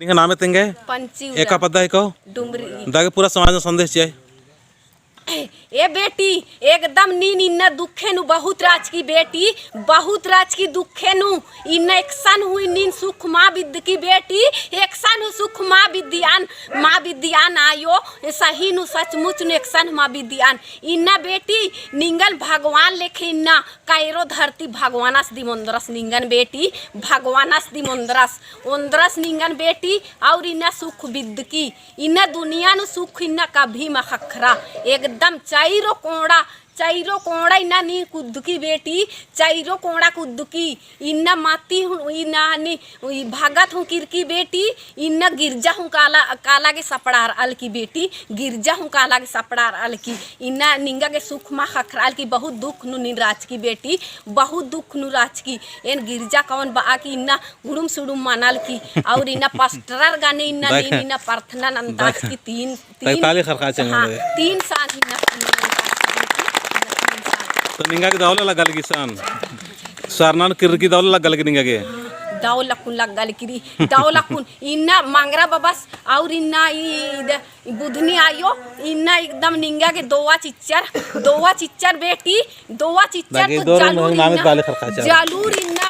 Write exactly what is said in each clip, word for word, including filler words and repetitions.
एंग्है नामे तेंगे? पंची उराँव। एका पद्दा हिको? डुमरी। दागे पूरा समाज नू संदेश चिआ। ए बेटी, एकदम नीन इन्ना दुखे नू बहुत राजकी बेटी, बहुत राजकी दुखे नू। इन्ना एकसन हूँ नीन सुख मा बिद्दकी बेटी, एकसन हूँ सुख मा बिद्दियान, मा बिद्दियान आयो, सही नू सचमुच नू एकसन मा बिद्दियान। इन्ना बेटी, निंगन भगवान लेखे इन्ना कैरो धरती भगवानस दिम ओन्द्रस निंगन बेटी, भगवानस दिम ओन्द्रस, ओन्द्रस निंगन बेटी, और इन्ना सुख बिद्दकी, इन्ना दुनिया नू सुख इन्ना कभी मा ख़क्खरा, एकदम चैरो कोंड़ा, चैरो कोंड़ा इन्ना नीन कुद्दकी बेटी, चैरो कोंड़ा कुद्दकी, इन्ना माती हूँ, इन्ना नी, ई भगत हूँ किरकी बेटी, इन्ना गिरजा हूँ काला, काला गे सपड़ार'आलकी बेटी, गिरजा हूँ काला गे सपड़ार'आलकी, इन्ना निंगा गे सुख मा ख़क्खर'आलकी, बहुत दुख नू नीन राजकी बेटी, बहुत दुख नू राजकी, एन गिरजा कौन ब'आ की इन्ना उड़ुम सुड़ुम मनालकी, और इन्ना पास्टरर गने इन्ना नीन इन्ना प्रार्थना नन्ताचकी तीन, तीन, ताली ख़रख़ा चंगा हाँ, लगे। तीन साल ही ना, तीन साल। तो निंगा गे दव ला लग्गा लगी सन? सरना नू किर्रकी दव ला लग्गा लगी निंगा गे? दव ला अक्कुन लग्गा लगी री, दव ला अक्कुन। इन्ना मंगरा बबस और इन्ना ई, ई बुधनी आयो, इन्ना एकदम निंगा गे दोवा चिच्चर, दोवा चिच्चर बेटी, दोवा चिच्चर तो जलूर इन्ना, जलूर इन्ना,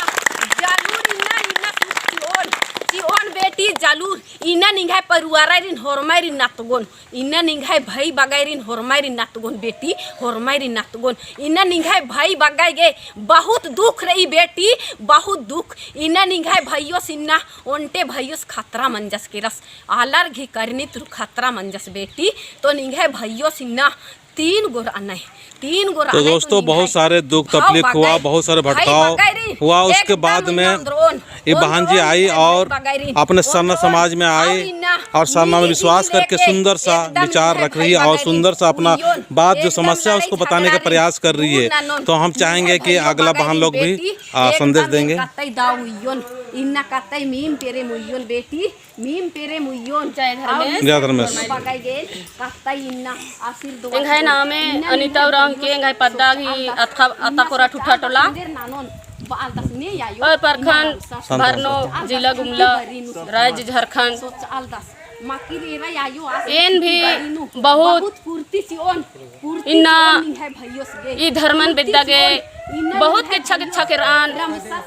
जलूर इन्ना, इन्ना चि'ओन, चि'ओन बेटी जलूर, इन्ना निंग्है परिवाररिन होरमारिन नतगोन। इन्ना निंग्है भई बग्गैरिन होरमारिन नतगोन बेटी, होरमारिन नतगोन। इन्ना निंग्है भई बग्गै गे बहुत दुख रई बेटी, बहुत दुख। इन्ना निंग्है भइयोस इन्ना ओन्टे भइयोस खतरा मंजस केरस। आलर घी करनी तुरु खतरा मंजस बेटी, तो निंग्है भइयोस इन्ना तीन गो र'अनय। तो दोस्तों, बहुत सारे दुख तकलीफ हुआ, बहुत सारे भटकाव हुआ। उसके बाद में ये बहन जी आई और अपने सरना समाज में आई और सरना में विश्वास करके सुंदर सा विचार रख रही है और सुंदर सा अपना बात, जो समस्या है, उसको बताने का प्रयास कर रही है। तो हम चाहेंगे कि अगला बहन लोग भी, आ, संदेश देंगे। इन्ना कत्तई मीम पेरे मुइयोन बेटी, मीम पेरे मुइयोन। जय धर्मेस। जय धर्मेस। एंग्है नामे अनिता उराँव हिके, एंग्है पद्दा गही अतख़ा, अता कोरा ठुठा टोला। और प्रखंड भरनो, जिला गुमला, राज्य झारखंड। एन भी बहुत इन्ना ई धर्मन बेद्दा गे बहुत गेच्छा गेच्छा केर'अन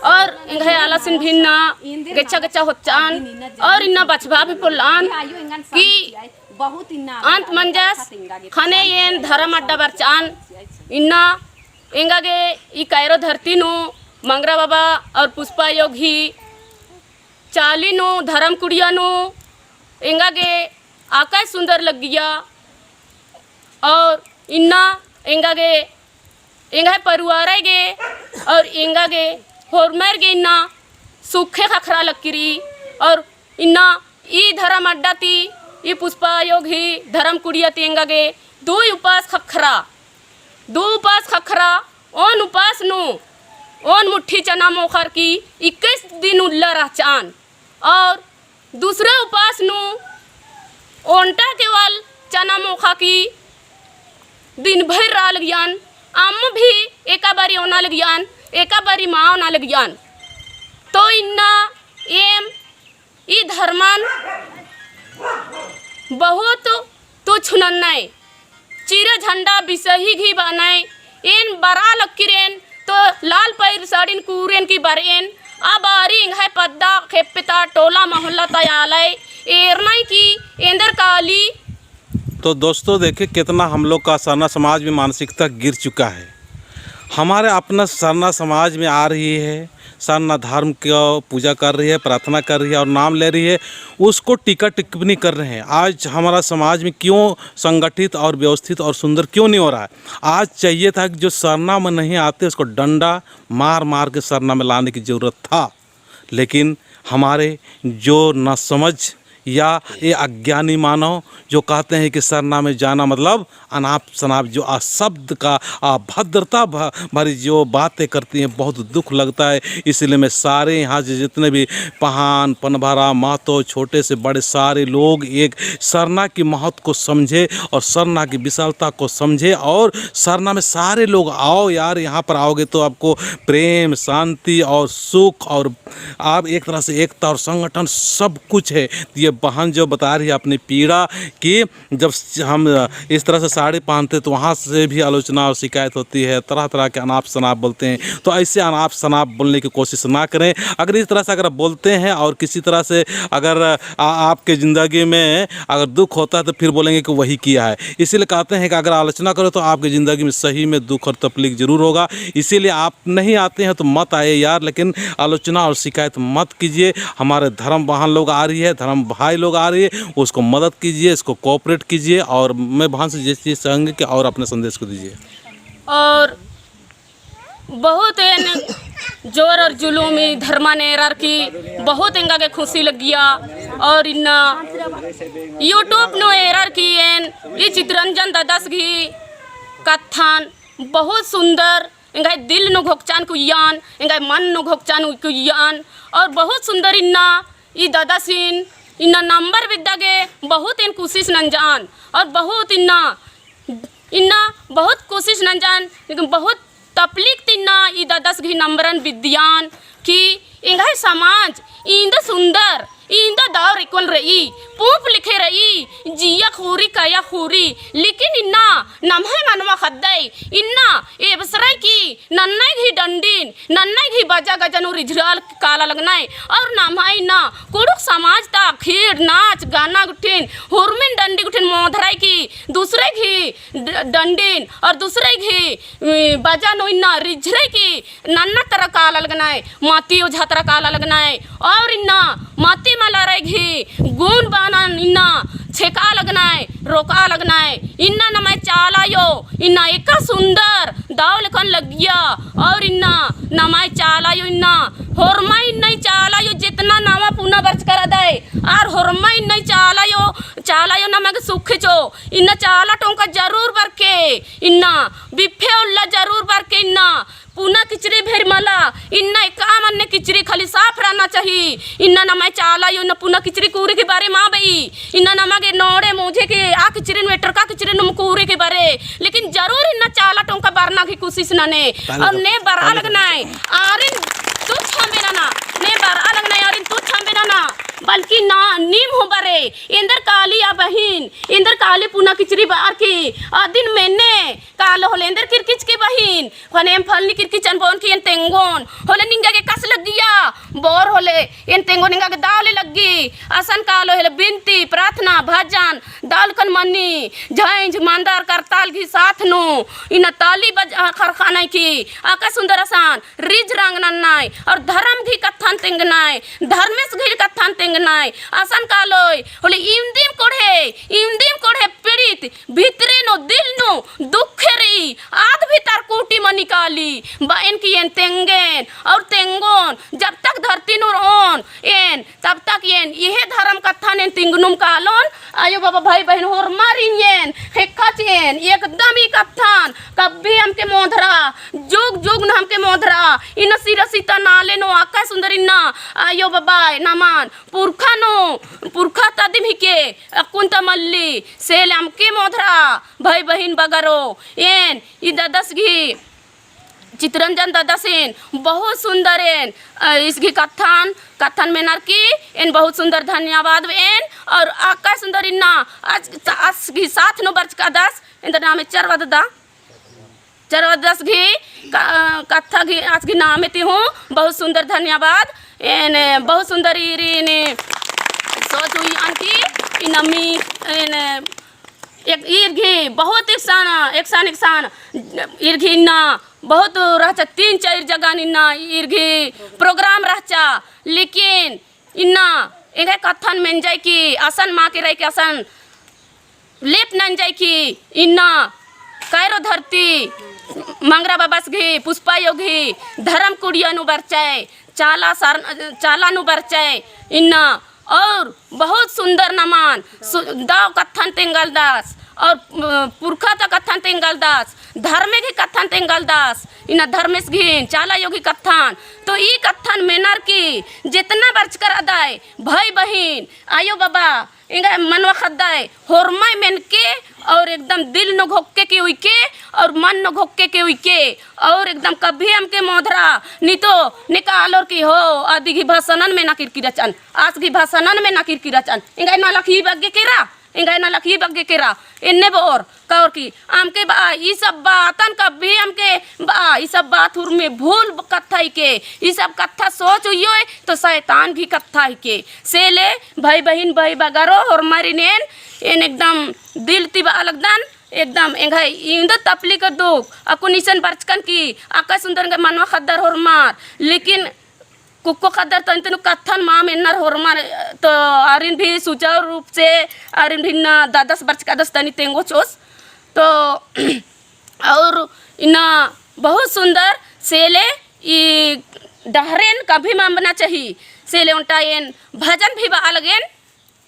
और एंग्है आलासिन भी इन्ना गेच्छा गेच्छा होच्च'अन और इन्ना बछाबआ भी पोल्ल'अन कि अंत मंजस ख़ने एन धर्म अड्डा बरच'अन। इन्ना एंगा गे ई कैरो धरती नू मंगरा बाबा और पुष्पा आयो गही चाली नू धर्म कुड़िया नू एंगा गे आकय सुंदर लग्गिया। और इन्ना एंगा गे, एंग्है परिवारय गे और एंगा गे होरमर गे इन्ना सुखे ख़क्खरा लक्की रई। और इन्ना ई धर्म अड्डा ती, ई पुष्पा आयो गही धर्म कुड़िया ती एंगा गे दुई उपास ख़क्खरा, दुई उपास ख़क्खरा। ओन उपास नू ओन मुट्ठी चना मोख़र की इक्कीस दिन उल्ला रहच'अन। और दूसरे उपास नू ओन्टा केवल चना मोख़ा की दिन भर र'आ लगियन, अम्म भी एका बारी ओना लगियन, एका बारी मा ओना लगियन। तो इन्ना एम ई धर्मन बहुत तुच्छ नन्नय। चीरा झंडा बिसही गही ब'अनय। एन बर'आ लक्की र'एन तो लाल पैर साड़िन कुरेन की बर'एन। आ बारी एंग्है पद्दा खेप्पे ता टोला मोहल्ला ता आलय एरनय की एन्देर काली। तो दोस्तों, देखिए कितना हम लोग का सरना समाज में मानसिकता गिर चुका है। हमारे अपना सरना समाज में आ रही है, सरना धर्म को पूजा कर रही है, प्रार्थना कर रही है और नाम ले रही है, उसको टीका टिप्पणी कर रहे हैं। आज हमारा समाज में क्यों संगठित और व्यवस्थित और सुंदर क्यों नहीं हो रहा है? आज चाहिए था कि जो सरना में नहीं आते, उसको डंडा मार मार के सरना में लाने की ज़रूरत था। लेकिन हमारे जो नासमझ या ये अज्ञानी मानव जो कहते हैं कि सरना में जाना मतलब अनाप शनाप, जो अशब्द का अभद्रता भ-, भरी जो बातें करती हैं, बहुत दुख लगता है। इसीलिए मैं सारे यहाँ से जितने भी पहान, पनभरा, महतो, छोटे से बड़े सारे लोग एक सरना की महत्व को समझे और सरना की विशालता को समझे और सरना में सारे लोग आओ यार, यहाँ पर आओगे तो आपको प्रेम, शांति और सुख और आप एक तरह से एकता और संगठन सब कुछ है। तो ये बहन जो बता रही है अपनी पीड़ा कि जब स-, हम, अ, इस तरह से साड़ी पहनते तो वहाँ से भी आलोचना और शिकायत होती है, तरह-तरह के अनाप-शनाप बोलते हैं। तो ऐसे अनाप-शनाप बोलने की कोशिश ना करें। अगर इस तरह से अगर बोलते हैं और किसी तरह से अगर, अ, आ-, आपके ज़िंदगी में अगर दुख होता है तो फिर बोलेंगे कि वही किया है। इसीलिए कहते हैं कि अगर आलोचना करो तो आपकी ज़िंदगी में सही में दुख और तकलीफ ज़रूर होगा। इसीलिए आप नहीं आते हैं तो मत आइए यार, लेकिन आलोचना और शिकायत मत कीजिए। हमारे धर्म बहन लोग आ रही है, धर्म भाई लोग आ रही है, उसको मदद कीजिए, इसको cooperate कीजिए। और मैं बहन से ये चीज़ चाहेंगे कि और अपने संदेश को दीजिए। और बहुत एन जोर और जुलूम ई धर्मन एरर की बहुत एंगा गे खुशी लग्गिया। और इन्ना YouTube नू एरर की एन ई चितरंजन ददस गही कत्थन बहुत सुंदर एंग्है दिल नू घोकचन कुइय्यान, एंग्है मन नू घोकचन कुइय्यान। और बहुत सुंदर इन्ना ई ददसिन इन्ना नंबर बिद्दा गे बहुत एन कोशिश नंजान और बहुत इन्ना, इन्ना बहुत कोशिश नंजान, लेकिन बहुत तपलीक ती इन्ना ई ददस गही नंबरन बिद्दियान कि एंग्है समाज इन्दा सुंदर, इन्दा दव रिकोन रई, पूंप लिखे रई, जिया खूरी, कया खूरी, लेकिन इन्ना नम्है मनवा ख़द्दय, इन्ना एबसरय की नन्नय गही डंडिन, नन्नय गही बजा गजा नू रिझरआ काला लगनय, और नम्है इन्ना कुँड़ुख़ समाज ता खीर, नाच, गाना गुट्ठिन, हुरमिन डंडी गुट्ठिन मोधरय की, दूसरे गही ड-, डंडिन, और दूसरे गही, अ, बजा नू इन्ना रिझरय की, नन्ना तरा काला लगनय, माती ओझा तरा काला लगनय, और इन्ना माती मलरय गही गुन बानन इन्ना छेका लगनय, रोका लगनय। इन्ना नम्है चाला अयो इन्ना एका सुंदर दव लेखन लग्गिया, और इन्ना नम्है चाला अयो इन्ना होरमा इन्ना ई चाला अयो जेतना नवा पुना बरचका रअदय, आर होरमा इन्ना ई चाला अयो, चाला अयो नमा गे सुख चिओ, इन्ना चाला टोंका जरूर बरके, इन्ना बिफे उल्ला जरूर बरके, इन्ना पुना किचरी भेरी मला, इन्ना एका मन्ने किचरी खाली साफ रहना चाही। इन्ना नम्है चाला अयो इन्ना पुना किचरी कूरी की बारे मा बई, इन्ना नमा गे नोड़े मुझे के आ किचरी नू एटरका किचरी नू कूरी की बारे, लेकिन जरूर इन्ना चाला टोंका बरना की कोशिश नने। और ने बरआ लगनय, आरिन तुच्छ अम्बे नना, ने बरआ लगनय, आरिन तुच्छ अम्बे नना, बल्कि ना नीम हूँ बरे, एन्देर काली आ बहिन, एन्देर काली पुना किचरी बअर की, अदिन मेन्ने, कालो होले एन्देर किरकिच की बहिन, ख़ने एम फलनी किरकिचन बओन की एन तेंगोन, होले निंगा गे कस लग्गिया, बोर होले एन तेंगोन निंगा गे दव ले लग्गी, असन कालो होले बिनती, प्रार्थना, भजन, दव लेखन मनी, झंझ, मंदर, करताल गही साथ नू, इन्ना ताली बज-, खरखानय की, अका सुंदर असन, रिझ रंग नन्नय, और धरम गही कत्थन तेंगनय, धर्मेस गही कत्थन तेंगनय, असन कालोय, होले इवंदिम कोड़हे, इवंदिम कोड़हे पीड़ित, भितरे नू, दिल नू, दुखे रई, आद भी तरकुटी मनी काली, बअन की एन तेंगेन, और तेंगोन, जब तक धरती नू रओन, एन, तब तक एन, इहे धरम कत्थन एन तिंगनुम कालोन, अयो बाबा भाई बहिन होरमारिन एन, ख़ेक्खा चिएन, एकदम ई कत्थन, कभी हमके मोधरा, जुग जुग नू हमके मोधरा, इन्ना सिरा सीता नाले नू अका सुंदर इन्ना, अयो बाबा, नमन, पुरखा नू, पुरखा तदिम हिके, अक्कुन ता मल्ली, सेले अमके मोधरा, भाई बहिन बगरो, एन, ई ददस गही, चितरंजन ददसिन, बहुत सुंदर एन, अ, इसगही कत्थन, कत्थन मेनर की, एन बहुत सुंदर धन्यवाद एन, और अका सुंदर इन्ना, आस, आस गही साथ नू बरचकादस, एन्देर नामे चरवा ददा। चरवा ददस गही क-, कत्था गही आस गही नामे ती हूँ बहुत सुंदर धन्यवाद। एन बहुत सुंदर ईरिन सोच हुई आन की इन्ना मी एन एक ईर गही बहुत एकसन, एकसन, एकसन ईर गही इन्ना बहुत रहचा, तीन चार जगह इन्ना ईर गही program रहचा, लेकिन इन्ना एंग्है कत्थन मेंजय की असन मा केरय की असन लेप नंजय की इन्ना कैरो धरती मंगरा बबस गही, पुष्पा अयो गही, धरम कुड़िया नू बरचय, चाला सर-, चाला नू बरचय, इन्ना और बहुत सुंदर नमन, सु-, दव कत्थन तेंगलदस, और, अ, पुरखा ता कत्थन तेंगलदस, धर्मे गही कत्थन तेंगलदस, इन्ना धर्मेस गहिन, चाला अयो गही कत्थन। तो ई कत्थन मेनर की जेतना बरचकर अदय, भई बहिन, अयो बबा, एंग्है मनवा ख़द्दय होरमय मेनके और एकदम दिल नू घोक्के के उइके और मन नू घोक्के के उइके और एकदम कभी अमके मोधरा नितो नेका आलोर की हो, अदी गही भाषानन मेना किरकिरचन, आस गही भाषानन मेना किरकिरचन। एंग्है नलख ही बग्गे केरा, एंग्है नलख ही बग्गे केरा, एन्ने बओर। का और की, अमके बआ, ई सब बातन कभी अमके बआ, ई सब बात हुरमी भूल कत्था हिके, ई सब कत्था सोच उइयोय, तो सैतान गही कत्था हिके। से ले, भई बहिन, भई बगरो, होरमारिन एन, एन एकदम दिल ती बआ लगदन, एकदम एंग्है इवंदा तपली का दुख, अक्कुन इसन बरचकन की, अक्का सुंदर एंग्है मनवा ख़द्दर होरमर, लेकिन कुक्को ख़द्दर तो इन्तनु कत्थन मा मेन्नर होरमर, तो आरिन भी सुचारू रूप से आरिन भी इन्ना ददस बरचकादस तनी तेंगोचोस। तो और इन्ना बहुत सुंदर से ले ई डहरेन कभी मा अम्बना चाही। से ले ओन्टा एन भजन भी बआ लगेन।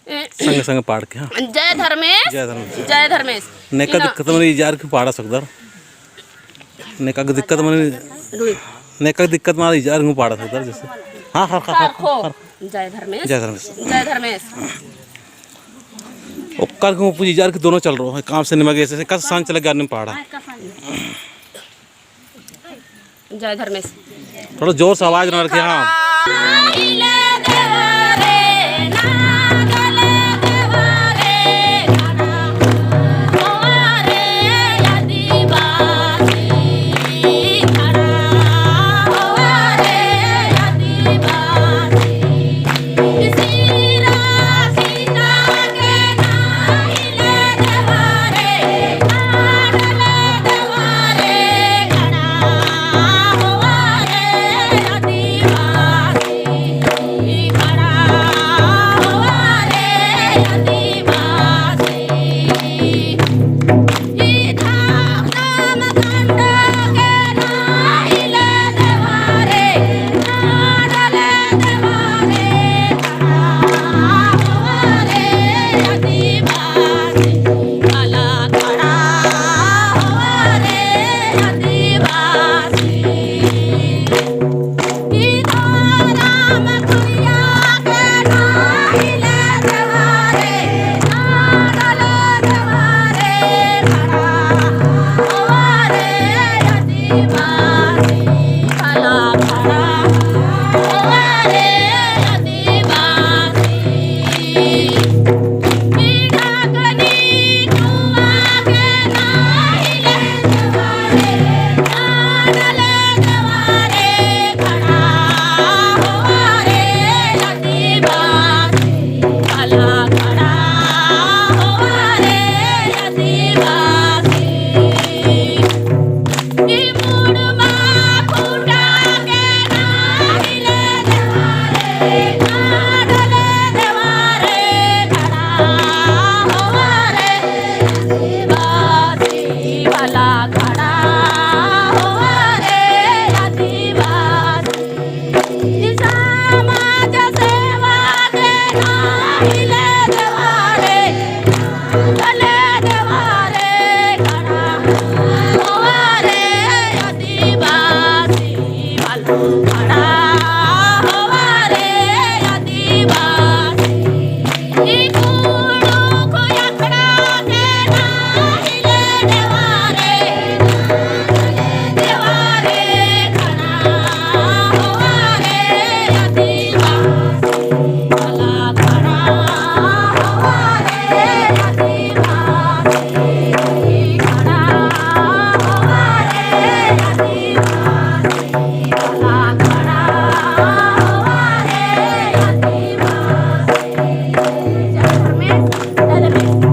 संगे संगे पाड़ के, हाँ। जय धर्मेस। जय धर्मेस। जय धर्मेस। नेका इना दिक्कत मने इजार की पाड़ा सकदर। नेका दिक्कत मने, नेका दिक्कत मने इजार की पाड़ा सकदर जैसे। हाँ, हाँ, हाँ, हाँ, हाँ। जय धर्मेस। जय धर्मेस। जय धर्मेस। ओक्कर को पूजी इजार की दोनों चल रहो है, काम से निमा गे से, कस सांझ चले गाने में पाड़ा। जय धर्मेस। थोड़ा जोर से आवाज ना रखे, हाँ।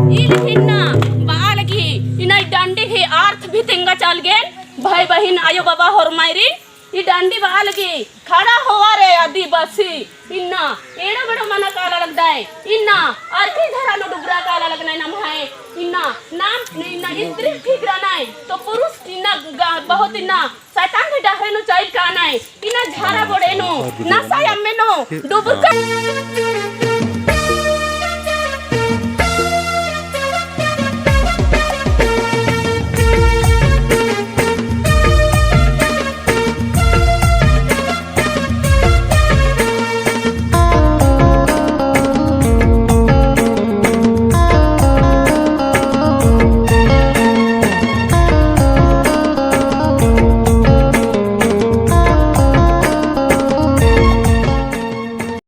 ई लिखिन ना, बआ लगी, इन्ना ई डंडी ही अर्थ भी तेंगा चालगेन, भाई बहिन, आयो बाबा होरमारिन, ई डंडी बआ लगी, खड़ा होवा रे आदिवासी, इन्ना, एड़ा बड़ा मना काला लगदय, इन्ना, अरखी धरा नू डुबरा काला लगनय नम्है, इन्ना, नाम, इन्ना, स्त्री ठीक रअनय, तो पुरुष इन्ना, गा-, बहुत इन्ना, सैतान के डहरे नू चइल कानय, इन्ना झारा बोड़े नू, नसा अम्मे नू, डुबुरका।